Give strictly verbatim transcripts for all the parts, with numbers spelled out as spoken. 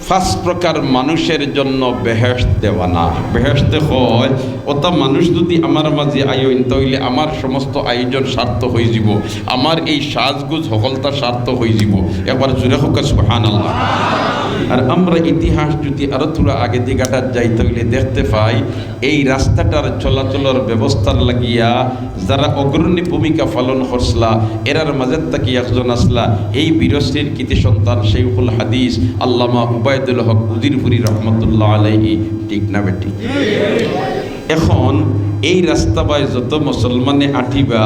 পাঁচ প্রকার মানুষের জন্য বেহেশত দেওয়ানা। বেহেশতে কয়, অতা মানুষ যুদি আমার মাঝে আইন, তাইলে আমার সমস্ত আয়োজন সার্থক অইযিবো, আমার এই সাজগুজ হকলতা সার্থক অইযিবো। একবার জুরে কউক্কা সুবহানাল্লাহ। আর আমরা ইতিহাস যুদি আরো থুড়া আগেদি গাটাত যাই, তাইলে দেখতে পাই এই রাস্তাটার চলাচলর ব্যবস্থার লাগিয়া যারা অগ্রণী ভূমিকা পালন করছলা, এরার মাঝে থাকি একজন আছলা এই বীরশ্রীর কৃতি সন্তান শেখুল হাদিস আল্লামা উবায়দুল হক উজিরপুরী রহমতুল্লাহ আলাইহি। ঠিক না বেঠিক? এখন এই রাস্তা বায় যত মুসলমানে আটিবা,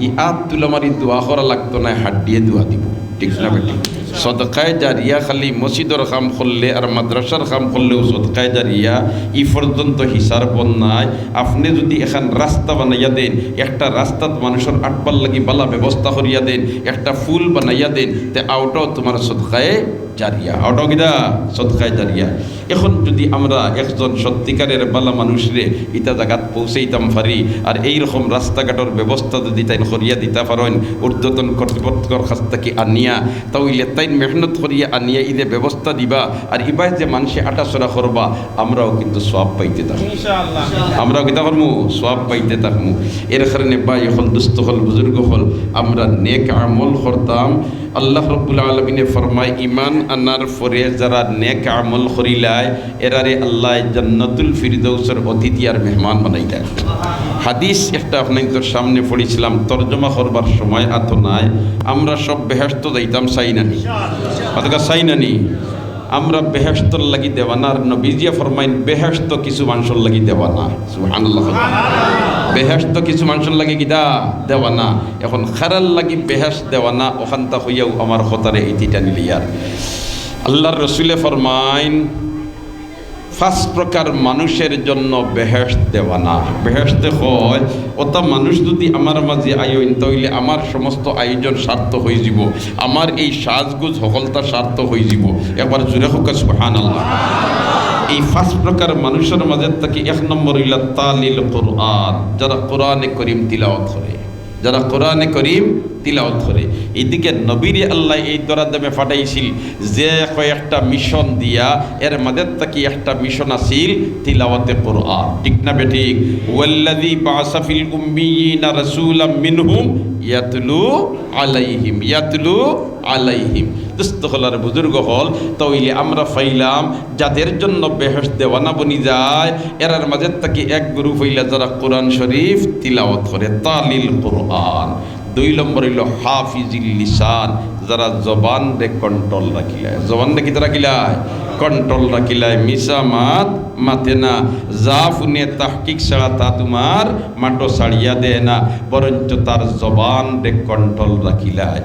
ই আত তুলা মারি দোয়া করা লাগতো নায়, হাড্ডিয়ে দোয়া দিবো। ঠিক না বেঠিক? সদকায়ে জারিয়া খালি মসজিদর কাম করলে আর মাদ্রাসার কাম করলেও সদকায়ে জারিয়া, ই পর্যন্ত হিসাব বন্ধ নাই। আপনে যুদি এখান রাস্তা বানাইয়া দেইন, একটা রাস্তাত মানুষর আটবার লাগি বালা ব্যবস্থা করিয়া দেইন, একটা পুল বানাইয়া দেইন, তে অউটাও তুমার সদকায়ে জারিয়া, অউটাও কিতা? সদকায়ে জারিয়া। এখন যুদি আমরা একজন সত্যিকারের বালা মানুষরে ইতা জাগাত পৌঁছাইতাম পারি, আর এই রকম রাস্তাঘাটর ব্যবস্থা যুদি তাইন করিয়া দিতা পারইন, ঊর্ধ্বতন কর্তৃপক্ষর কাছ থাকি আনিয়া, তাইলে তাইন মেহনত করিয়া আনিয়া ইদে ব্যবস্থা দিবা, আর ইবায় যে মানষে আটাচলা করবা, আমরাও কিন্তু সওয়াব পাইতে থাকমু। ইনশাআল্লাহ। আমরাও কিতা করমু? সওয়াব পাইতে থাকমু। এর কারণে ভাই অকল, দুস্ত অকল, বুজুর্গ অকল, আমরা নেক আমল করতাম। আল্লাহ রব্বুল আলামিনে ফরমায়, ইমান আনার পরে যারা নেক আমল করিলায়, এরারে আল্লায় জান্নাতুল ফিরদৌসর অতিথি আর মেহমান বানাইলায়। হাদিস একটা আপনাইনতর সামনে পড়ছিলাম, তর্জমা করবার সময় আতো নাই। আমরা সব বেহেশতো যাইতাম চাই না নি? অথবা চাই না নি? আমরা বেহেশতর লাগি দেওয়ানা, আর নবীজিয়ে ফরমাইন, বেহেশত কিছু মানষর লাগি দেওয়ানা। সুবহানাল্লাহ। বেহেশত কিছু মানষর লাগি কিতা? দেওয়ানা। এখন কারার লাগি বেহেশত দেওয়ানা, অখানতা কইয়াউ আমার কথারে ইতি টানিলিয়ার। আল্লাহর রসুলে ফরমাইন, পাঁচ প্রকার মানুষের জন্য বেহেশত দেওয়ানা। বেহেশতে কয়, অতা মানুষ যুদি আমার মাঝে আইন, তাইলে আমার সমস্ত আয়োজন সার্থক অইযিবো, আমার এই সাজগুজ হকলতা সার্থক অইযিবো। একবার জুরে কউক্কা সুবহানাল্লাহ। এই পাঁচ প্রকার মানুষর মাঝে থাকি এক নম্বর অইলা তালিল কোরআন, যারা কোরআনে করিম তিলাওয়াত করে, যারা কোরআনে করিম তিলাওয়াত করে। ইদিকে নবীরে আল্লায় এই ধরাধামে পাঠাইছিল যে কয়েকটা মিশন দিয়া, এর মাঝে থাকি একটা মিশন আছিল তিলাওয়াতে কোরআন। ঠিক না বেঠিক? হুয়াল্লাযী বাআসা ফিল উম্মিয়্যিনা রাসূলাম মিনহুম ইয়াতলু আলাইহিম, ইয়াতলু আলাইহিম। দুস্ত অকল আর বুজুর্গ অকল, তাইলে আমরা পাইলাম যাদের জন্য বেহেশত দেওয়ানা বনি যায়, এরার মাঝে থাকি এক গ্রুপ অইলা যারা কোরআন শরীফ তিলাওয়াত করে, তালিল কোরআন। দুই নম্বর অইলো হাফিজিল লিসান, যারা জবানরে কন্ট্রোল রাখিলায়। জবানরে কিতা রাখিলায়? কন্ট্রোল রাখিলায়। মিছা মাত মাতে না, যা হুনে তাহকিক ছাড়া তা তুমার মাটো ছাড়িয়া দেয় না, বরঞ্চ তার জবানরে কন্ট্রোল রাখিলায়।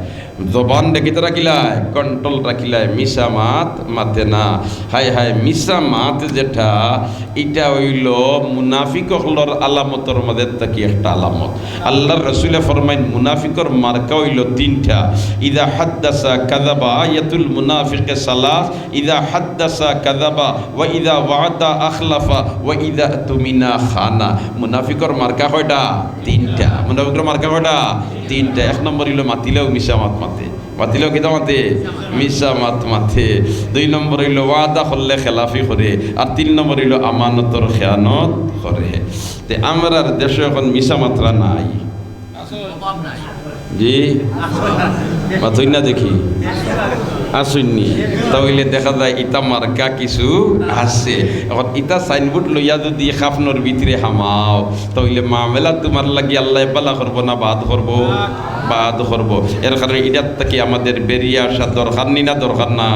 জবানরে কিতা রাখিলায়? কন্ট্রোল রাখিলায়, মিছা মাত মাতে না। হায় হায়, মিছা মাত যেটা, ইটা অইলো মুনাফিক অকলর আলামতর মাঝে থাকি একটা আলামত। আল্লাহর রসুলে ফরমাইন, মুনাফিকর মার্কা অইলো তিনটা। ইযা হাদ্দাসা কাযাবা, আয়াতুল মুনাফিকে সালাস, ইযা হাদ্দাসা কাযাবা, ওয়া ইযা ওয়াআদা আখলাফা, ওয়া ইযা তুমিনা খানা। মুনাফিকর মার্কা কয়টা? তিনটা। মুনাফিকর মার্কা কয়টা? তিনটা। এক নম্বর অইলো মাতিলেও মিছা মাত মাতে। মাতিলেও কিতা মাতে? মিছা মাত মাতে। দুই নম্বর অইলো ওয়াদা করলে খেলাফি করে। আর তিন নম্বর অইলো আমানতর খেয়ানত করে। তে আমরার দেশো এখন মিছা মাতরা নাই। জি? মাতইন না দেখি। আছইন নি? তাইলে দেখা যায় ইতা মার্কা কিছু আছে। এখন ইতা সাইনবোর্ড লইয়া যুদি খাফনর ভিতরে হামাও, তাইলে মামলা তুমার লাগি আল্লায় ভালা করবো না বাদ করবো? বাদ করবো। এর কারণে ইটার থাকি আমাদের বেরিয়া আসা দরকার নি না দরকার না?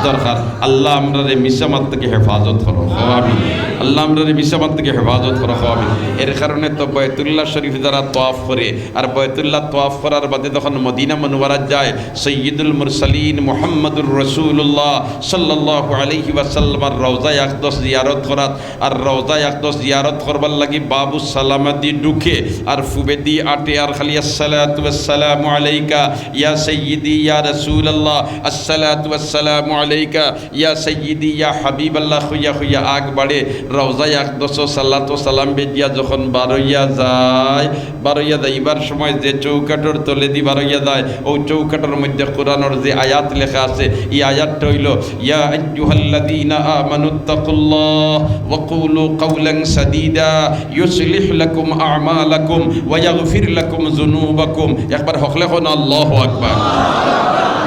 দরকার। আল্লাহ আমরারে মিছা মাত থাকি হেফাজত করো, কও আমিন। আল্লাহ আমরারে মিছা মাত থাকি হেফাজত করো, কও আমিন। এর কারণে তো বায়তুল্লাহ শরীফ যারা তওয়াফ করে, আর বায়তুল্লাহ তওয়াফ করার বাদে যখন মদিনা মুনাওয়ারাত যায়, সাইয়্যিদুল মুরসালিন মুহাম্মাদুর রাসূলুল্লাহ সাল্লাল্লাহু আলাইহি ওয়াসাল্লামর রওজায়ে আকদস জিয়ারত করাত, আর রওজায়ে আকদস জিয়ারত করবার লাগি বাবুস সালামাদি ঢুকে, আর ফুবেদি আটে, আর খালি আসসালাতু ওয়াসসালামু আলাইকা ইয়া সাইয়্যিদি ইয়া রাসূলুল্লাহ, আসসালাতু ওয়াসসালামু আলাইকা ইয়া সাইয়্যিদি ইয়া হাবিবাল্লাহ কইয়া কইয়া আগ বাড়ে। রওজায়ে আকদসো সালাতু সালাম বেজিয়া যখন বারইয়া যায়, বারইয়া যাইবার সময় যে চৌকাঠর তলেদি বারইয়া যায়, অউ চৌকাঠ কাটার মধ্যে কোরআনর যে আয়াত লেখা আছে, এই আয়াতটা অইলো, "ইয়া আইয়ুহাল্লাযীনা আমানুত্তাকুল্লাহ ওয়া কুলু কাওলান সাদীদা ইউসলিহ লাকুম আমালাকুম ওয়া ইয়াগফির লাকুম যুনুবাকুম।" একবার হকলে কও না, "আল্লাহু আকবার।"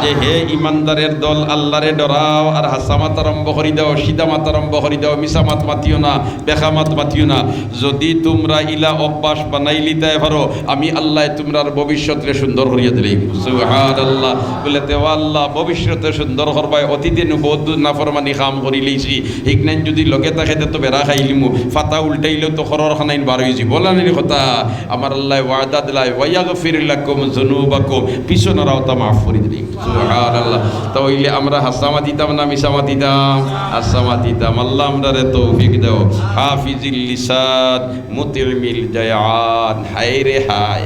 যে, "হে ইমানদারের দল, আল্লাহরে ডরাও আর হাছা মাত আরম্ভ করি দাও, সিধা মাত আরম্ভ করি দাও, মিছা মাত মাতিও না, বেকা মাত মাতিও না।" যদি তুমরা ইলা অভ্যাস বানাইলিতায় পারো, আমি আল্লায় তুমরার ভবিষ্যতরে সুন্দর করিয়া দিলাইমু। সুবহানাল্লাহ। বলে, "তে ও আল্লাহ, ভবিষ্যতে সুন্দর করবায়, অতীতে নু বহুত নাফরমানি কাম করিলাইছি, হিকনাইন যদি লগে থাকে তে তো বেড়া খাইলিমু, ফাতা উল্টাইলেও তো খরর খানাইন বার অইযিবো।" বলা নানি কথা? আমার আল্লায় ওয়াদা দিলায়, "ওয়া ইয়াগফির লাকুম যুনুবাকুম", পিছনর অতা মাফ করি দিলাইমু। সুবহানাল্লাহ। তা অইলে আমরা হাছা মাতিতাম না মিছা মাতিতাম? হাছা মাতিতাম। আল্লাহ আমরারে তৌফিক দেও। হাফিজিল লিসান, মুতইমিল জায়ান। হায় রে হায়,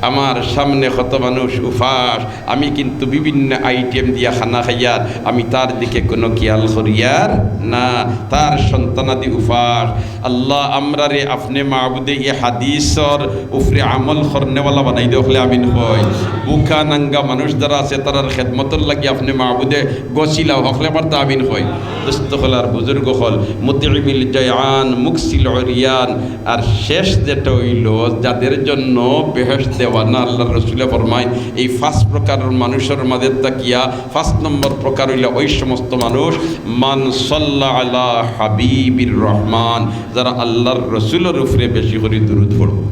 আমার সামনে কত মানুষ উপাস, আমি কিন্তু বিভিন্ন আইটেম দিয়া খানা খাইয়ার, আমি তার দিকে কোনো খেয়াল করিয়ার না, তার সন্তানাদি উপাস। আল্লাহ, আমরারে আপনে মাবুদে ই হাদিসর উপরে আমল করনেওয়ালা বানাই দেও, হকলে আমিন কই। ভুকা নাঙ্গা মানুষ যারা আছে, তারার খেদমতর লাগি আপনে মাবুদে গছিলাও, হকলে পারতা আমিন কই। দোস্ত অকল আর বুজুর্গ অকল, মুতইমিল জায়ান, মুকসিল উরিয়ান, আর শেষ যেটা অইলো, যাদের জন্য বেহেশত দেওয়ানা, আল্লাহর রসুলে ফরমায়, এই পাঁচ প্রকারর মানুষর মাঝে থাকিয়া পাঁচ নম্বর প্রকার অইলো ওই সমস্ত মানুষ, মান সাল্লা আলা হাবিবির রহমান, যারা আল্লাহর রসুলর উপরে বেশি করি দুরুদ পড়বো।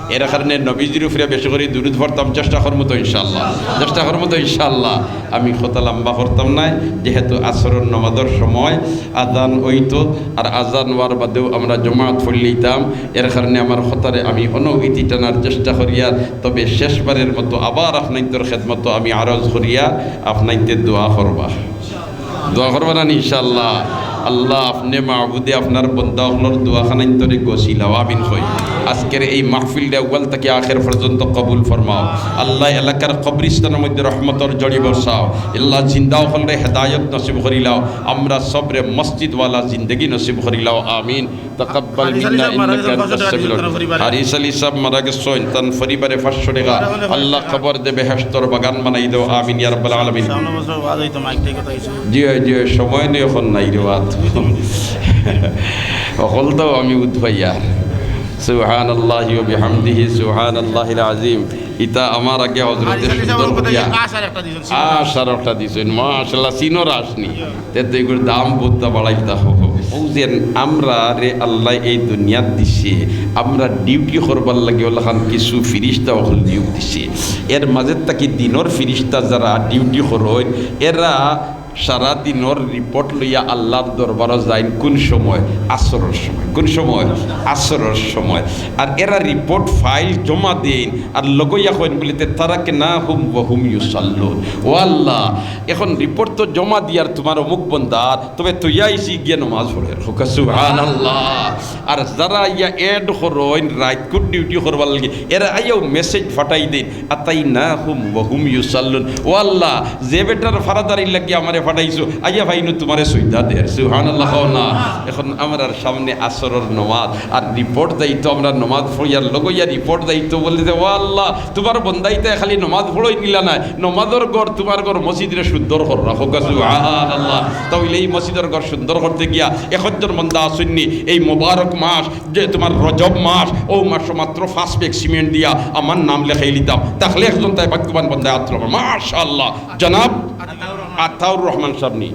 এর কারণে নবীজির উপরে বেশি করি দুরুদ পড়তাম, চেষ্টা করমু তো ইনশাআল্লাহ, চেষ্টা করমু তো ইনশাআল্লাহ। আমি কথা লম্বা করতাম নায়, যেহেতু আসরর নমাজর সময়, আজান অইতো, আর আজান অওয়ার বাদেউ আমরা জমাত পড়িলিতাম, এর কারণে আমার কথারে আমি অনো ইতি টানার চেষ্টা করিয়ার, তবে শেষবারের মতো আবার আপনাইন্তর খেদমতো আমি আরজ করিয়ার, আপনাইন্তে দোয়া করবা। দোয়া করবা না নি ইনশাআল্লাহ? আল্লাহ, আপনে মাবুদে আপনার বন্দা অকলর দোয়া খানাইন্তরে গছিলাও, আমিন কই। আজকের এই মাহফিলরে আউয়াল থাকি আখের পর্যন্ত কবুল ফরমাও। আল্লাহ, এলাকার কবরিস্তানর মধ্যে রহমতর ঝড়ি বর্ষাও। আল্লাহ, জিন্দা অকলরে হেদায়ত নসিব করিলাও। আমরা সবরে মসজিদওয়ালা জিন্দেগি নসিব করিলাও, আমিন। তাকাব্বাল মিন্না ইন্নাকা আনতাস সামিউল আলিম। হারিস আলী সাহেব মারা গেছইন, তান পরিবারে পাঁচশো টেকা। আল্লাহ, কবররে বেহেশতর বাগান বানাই দেও, আমিন ইয়া রাব্বাল আলামিন। সামনে বছর ওয়াজ অইতো, মাইক টাইক কথা কিছু। জি অয়, জি অয়, সময় নেই, অখন নাই রে ওয়াজ। অকল তো আমি উদ পাইয়ার। সুবহানাল্লাহি ওয়া বিহামদিহি, সুবহানাল্লাহিল আযীম। ইতা আমার আগে হযরতে সুন্দর করিয়া আশ আর একটা দিছইন, মাশাআল্লাহ, চিনর আশ নি। তে তো এগুর দাম বুঝতা বাড়াইতা অইবো। অউ যে আমরারে আল্লায় এই দুনিয়াত দিছে, আমরা ডিউটি করবার লাগি অলাখান কিছু ফিরিস্তা অকল নিয়োগ দিছে। এর মাঝে থাকি দিনর ফিরিস্তা যারা ডিউটি করইন, এরা সারা দিনর রিপোর্ট লইয়া আল্লাহর দরবারো যাইন। কোন সময়? আসরর সময়। কোন সময়? আসরর সময়। আর এরা রিপোর্ট ফাইল জমা দেইন, আর লগইয়া কইন বুলে, "তারাকনাহুম ওয়া হুম ইউসাল্লুন।" ও আল্লাহ, এখন রিপোর্ট তো জমা দিয়ার তুমার অমুক বন্দার, তবে থইয়া আইছি গিয়া নমাজ পড়ের। কউক্কা সুবহানাল্লাহ। আর যারা আইয়া এড করইন, রাইতকুর ডিউটি করবার লাগি, এরা আইয়াও মেসেজ ফাটাই দেইন, "আতাইনাহুম ওয়া হুম ইউসাল্লুন।" ও আল্লাহ, যে বেটার ফারাদারির লাগি আমারে ফাটাইছো, আইয়া ফাইনু তুমারে সইদা দের। সুবহানাল্লাহ কও না। এখন আমরার সামনে আসরর নমাজ, আর রিপোর্ট যাইতো, আমরা নমাজ পড়িয়ার লগইয়া রিপোর্ট যাইতো, বুলে যে, "ও আল্লাহ, তুমার বন্দাইন্তে খালি নমাজ পড়ইন ইলা নায়, নমাজর ঘর, তুমার ঘর, মসজিদরে সুন্দর কররা।" কউক্কা সুবহানাল্লাহ। তা অইলে এই মসজিদর ঘর সুন্দর করতে গিয়া একজন বন্দা আছইন নি, এই মোবারক মাস, যে তুমার রজব মাস, অউ মাসো মাত্র পাঁচ ব্যাগ সিমেন্ট দিয়া আমার নাম লেখাইলিতাম, তাইলে একজন তাই ভাগ্যবান বন্দায় আত্র আমার। মাশাআল্লাহ, জনাব আতাউর রহমান সাহেব নি।